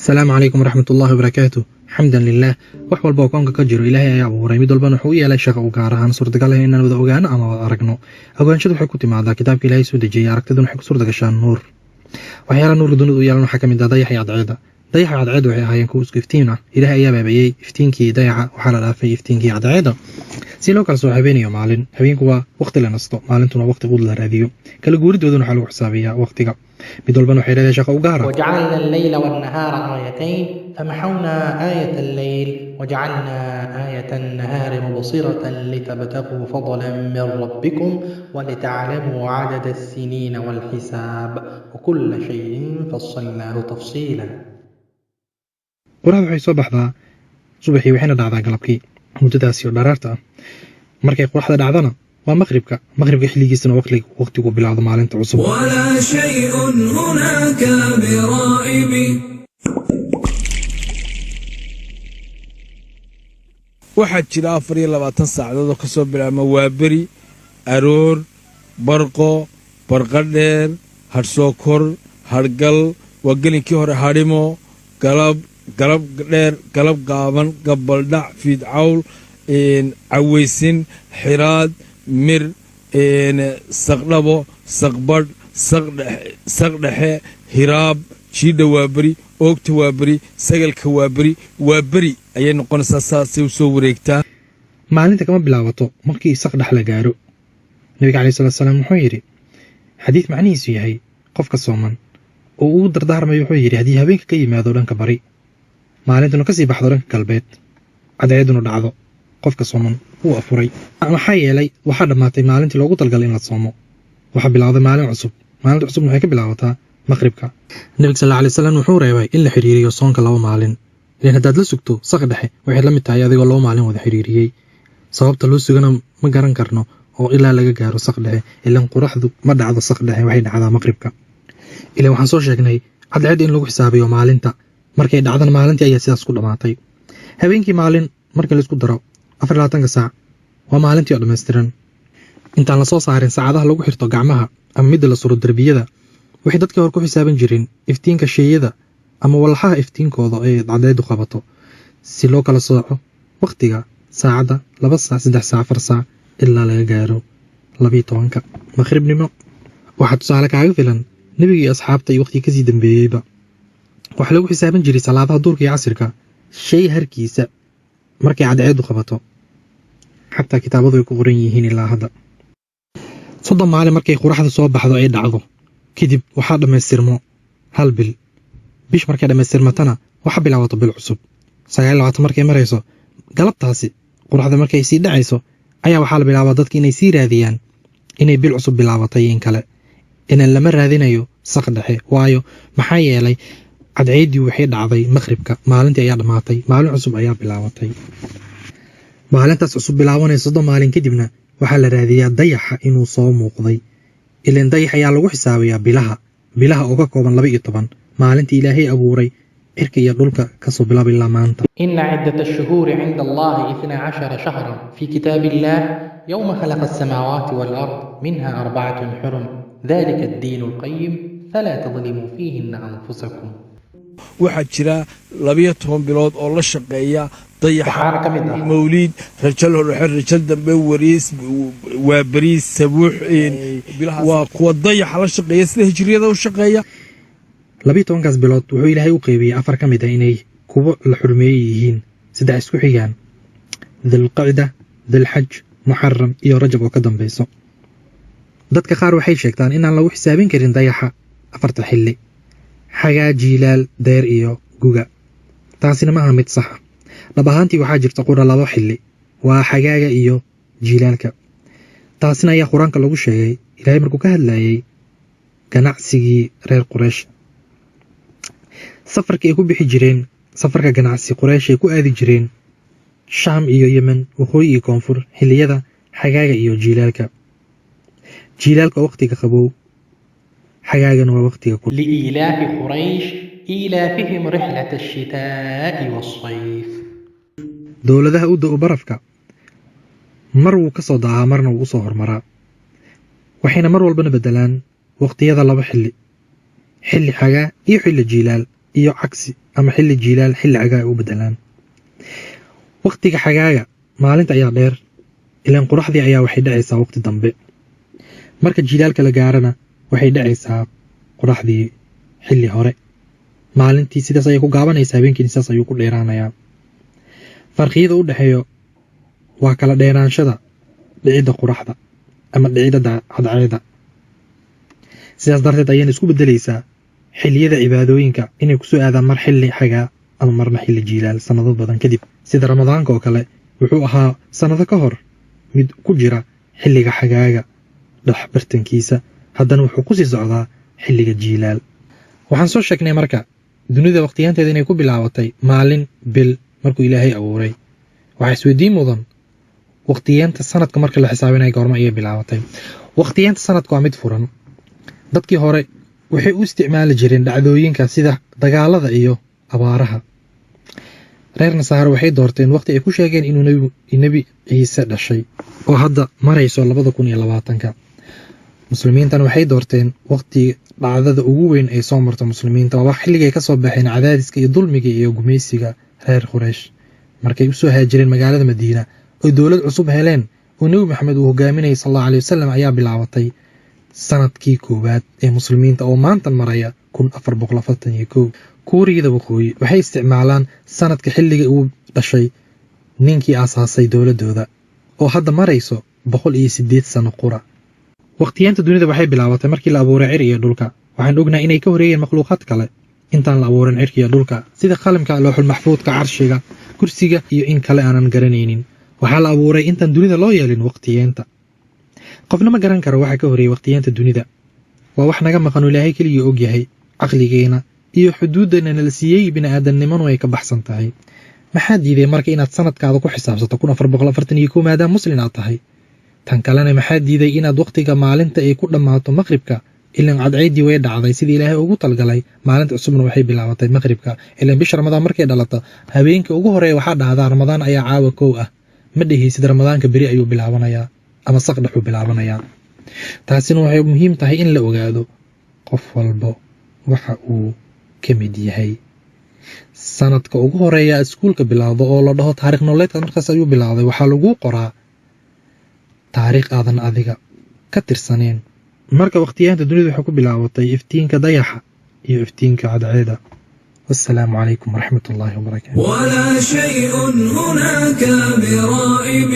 Asalaamu calaykum waraxmatullaahi wabarakaatu. Xamdan lilah. Wax walba oo koonka ka jiro Ilaahay ayaa abuuray, mid walbana wuxuu u yeelay shaqo u gaar ahaan. Suurtagal ah inaan wada ogaano ama wada aragno. Ogaanshadu waxay ku timaadaa kitaabka Ilaahay soo dejiyey, aragtiduna waxay ku suurta gashaa nuur. Waxyaalaha nuurka dunida u yeelan waxaa ka mid ah dayax iyo cadceedda. Dayaxa iyo cadceedda waxay ahaayeen kuwo isku iftiin ah. Ilaahay ayaa baabi'iyey iftiinkii dayaxa, waxaa la dhaafay iftiinkii cadceedda si loo kala soo habeeniyo maalin. Habeenku waa waqti la nasto, maalintuna waqti quud la raadiyo. Kala guuridooduna waxaa lagu xisaabiyaa waqtiga. Mid walbana waxay leedahay shaqo u gaar ah. وجعلنا الليل والنهار آيتين فمحونا آية الليل وجعلنا آية النهار مبصرة لتبتغوا فضلا من ربكم ولتعلموا عدد السنين والحساب وكل شيء فصلناه تفصيلا. Qoraxdu waxay soo baxdaa subaxii, waxayna dhacdaa galabkii, muddadaasi oo dharaarta ah. Markay qoraxda dhacdana waa maqribka. Maqribka xilligiisana waqtigu bilaawdo maalinta cusub. ولا شيء هناك برائب. Waxaa jira 24 saacadood oo kasoo bilaabma waaberi, aroor, barqo, barqadheer, hadhsookor, hadhgal, waa gelinkii hore, hadhimo, galab, galab dheer, galab gaaban, gabaldhac, fiidcawl, cawaysin, xiraad, mir, saqdhabo, saqbadh, saqdhexe, hiraab, jiidha waaberi, oogta waaberi, sagalka waaberi. Waaberi ayay noqonaysaa, saasay u soo wareegtaa. Maalinta kama bilaabato markii saqdhex la gaaro. Nabiga calayhi salaatu salaam wuxuu yidhi xadiid macnihiisu yahay qofka sooman oo uu dardaarmayo, wuxuu yidhi: haddii habeenka ka yimaado dhanka bari, maalintuna kasii baxdo dhanka galbeed, cadceeduna dhacdo, qofka sooman wuu afuray. Maxaa yeelay, waxaa dhammaatay maalintii loogu talgalay in la soomo, waxaa bilowday maalin cusub. Maalinta cusubna waxay ka bilaabataa maqribka. Nabiga sal alay wasalam wuxuu reebay in la xiriiriyo soonka 2 maalin, ilan haddaad la sugto saq dhexe, waxay la mid tahay adigoo 2 maalin wada xiriiriyey. Sababta loo sugana ma garan karno oo ilaa laga gaaro saq dhexe, ilan qoraxdu ma dhacdo saq dhexe, waxay dhacdaa maqribka. Ilan waxaan soo sheegnay cadceedda in lagu xisaabiyo maalinta markay dhacdana, maalintii ayaa sidaas ku dhammaatay. Habeenkii maalin marka laisku daro 24-ka saac waa maalintii oo dhammaystiran. Intaan la soo saarin saacadaha lagu xirto gacmaha ama midda la suro derbiyada, waxay dadkii hore ku xisaaban jireen iftiinka sheeyada ama walxaha iftiinkooda ee cadceeddu qabato, si loo kala sooco wakhtiga saacadda: 2 saac, 3 saac, 4 saac, ilaa laga gaaro 12-ka maqribnimo. Waxaa tusaale kaaga filan nebiga iyo asxaabta iyo waqtigii kasii dambeeyeyba waxaa lagu xisaaban jiray salaadaha duurka iyo casirka shay harkiisa markay cadceeddu qabato. Xataa kitaabadu ay ku qoran yihiin ilaa hadda. 30 maalin markay qoraxda soo baxdo ay dhacdo kadib, waxaa dhammaystirmo hal bil. Bish markay dhammaystirmatana, waxaa bilaabato bil cusub. 29 markay marayso galabtaasi, qoraxda markay sii dhacayso, ayaa waxaa la bilaabaa dadka inay sii raadiyaan inay bil cusub bilaabatay in kale. Inaan lama raadinayo saq dhexe, waayo maxaa yeelay cadceeddii waxay dhacday maqribka, maalintii ayaa dhammaatay, maalin cusub ayaa bilaabatay. Maalintaas cusub bilaabanaysa 30 maalin kadibna, waxaa la raadiyaa dayaxa inuu soo muuqday, ilaan dayax ayaa lagu xisaabiyaa bilaha, bilaha oo ka kooban 12, maalintii Ilaahay abuuray cirka iyo dhulka kasoo bilaab ilaa maanta. إن عدة الشهور عند الله 12 شهرا في كتاب الله يوم خلق السماوات والأرض منها 4 حرم ذلك الدين القيم فلا تظلموا فيهن أنفسكم. Waxaa jira 12 bilood oo la shaqeeya dayaxa. Waxaana ka mid ah mawliid, rajal hordhexe, rajal dambe, wariis, waa beriis, sabuux. Waa kuwa dayaxa la shaqeeya sida hijriyada u shaqeeya. 12-kaas bilood wuxuu Ilaahay u qeybiyey afar ka mid ah inay kuwo la xurmeeyey yihiin, saddex isku xigaan: Dilqacda, Dilxaj, Muxaram iyo Rajab oo ka dambayso. Dadka qaar waxay sheegtaan inaan lagu xisaabin karin dayaxa afarta xilli: xagaa, jiilaal, deer iyo guga. Taasina maaha mid sax ah. Dhab ahaantii waxaa jirta qura labo xilli, waa xagaaga iyo jiilaalka. Taasina ayaa Qur-aanka lagu sheegay, Ilaahay markuu ka hadlayay ganacsigii reer Quraysh, safarkii ay ku bixi jireen, safarka ganacsi Quraysh ay ku aadi jireen Shaam iyo Yemen, waqooyi iyo koonfur, xilliyada xagaaga iyo jiilaalka. Jiilaalka waa waqtiga qabow, xagaagana waa waqtiga kulul. لإيلاف قريش إيلافهم رحلة الشتاء والصيف. Dowladaha u da'o barafka mar wuu ka soo daahaa, marna wuu u soo hormaraa, waxayna mar walbana beddelaan waqtiyada laba xilli: xilli xagaa iyo xilli jiilaal. iyo cagsi ama xilli jiilaal xilli xagaa ay u bedelaan. Waqtiga xagaaga maalinta ayaa dheer, ilaan qoraxdii ayaa waxay dhacaysaa waqti dambe. Marka jiilaalka la gaarana waxay dhacaysaa qoraxdii xilli hore. Maalintii sidaas ayay ku gaabanaysaa, habeenkiina sidaas ayuu ku dheeraanayaa. Farqiyada u dhexeeyo waa kala dheeraanshada dhicidda qoraxda ama dhicidda cadceedda. Sidaas darteed ayayna isku beddelaysaa xilliyada cibaadooyinka inay kusoo aadaan mar xilli xagaa ama marna xilli jiilaal sannado badan kadib. Sida Ramadaanka oo kale wuxuu ahaa sannado ka hor mid ku jira xilliga xagaaga dhex bartankiisa, haddana wuxuu kusii socdaa xilliga jiilaal. Waxaan soo sheegnay marka dunida waqtiyaanteeda inay ku bilaabatay maalin bil markuu Ilaahay abuuray. Waxaa isweydiin mudan waqtiyeenta sanadka marka la xisaabinayo goorma ayay bilaabatay. Waqtiyeenta sanadka waa mid furan. Dadkii hore waxay u isticmaali jireen dhacdooyinka sida dagaalada iyo abaaraha. Reer Nasaare waxay doorteen waqti ay ku sheegeen inuu Nebi Ciise dhashay oo hadda marayso 2020-ka. Muslimiintan waxay doorteen waqti dhacdada ugu weyn ay soo marto muslimiinta, waa xilligay ka soo baxeen cadaadiska iyo dulmiga iyo gumaysiga reer Quraysh markay u soo haajireen magaalada Madiina oo dowlad cusub heleen oo Nebi Maxamed uu hogaaminayay sal Allahu alayhi wasalam, ayaa bilaabatay sanadkii koowaad ee muslimiinta oo maanta maraya 1441. Kuuriyada Waqooyi waxay isticmaalaan sanadka xilliga uu dhashay ninkii aasaasay dowladooda oo hadda marayso 108 sano qura. Waqtiyaanta dunida waxay bilaabatay markii la abuuray cir iyo dhulka. Waxaan ognahay inay ka horeeyeen makhluuqaad kale intaan la abuurin cirka iyo dhulka, sida qalimka, looxul maxfuudka, carshiga, kursiga iyo in kale aanan garanaynin. Waxaa la abuuray intaan dunida loo yeelin waqtiyeenta. Qofna ma garan karo waxa ka horeeyey waqtiyeenta dunida. Waa wax naga maqan oo Ilaahay keligii og yahay. Caqligeena iyo xuduuddana nala siiyey bini'aadamnimanu ay ka baxsan tahay. Maxaa diiday marka inaad sanadkaada ku xisaabsato 1441 maadaama muslin aad tahay? Tan kalena, maxaa diiday inaad waqtiga maalinta ay ku dhammaato maqribka? Ilan cadceeddii way dhacday sidii Ilaahay ugu talgalay, maalinta cusubna waxay bilaabatay maqribka. Ilan bisha Ramadaan markay dhalato habeenka ugu horeeya waxaa dhahdaa Ramadaan ayaa caawa kow ah. Ma dhehaysid Ramadaanka beri ayuu bilaabanayaa ama saqdhexuu bilaabanayaa. Taasina waxay muhiim tahay in la ogaado qof walbo waxa uu ka mid yahay. Sanadka ugu horeeya iskuulka bilaawdo oo la dhaho taariikh nololeedka markaas ayuu bilaawday, waxaa lagu qoraa taariikh aadan adiga ka tirsaneen. Marka waqtiyaanta dunida waxay ku bilaabatay iftiinka dayaxa iyo iftiinka cadceeda. Wassalaamu calaykum waraxmatullaahi wabarakaatu. ولا شيء هناك برائب.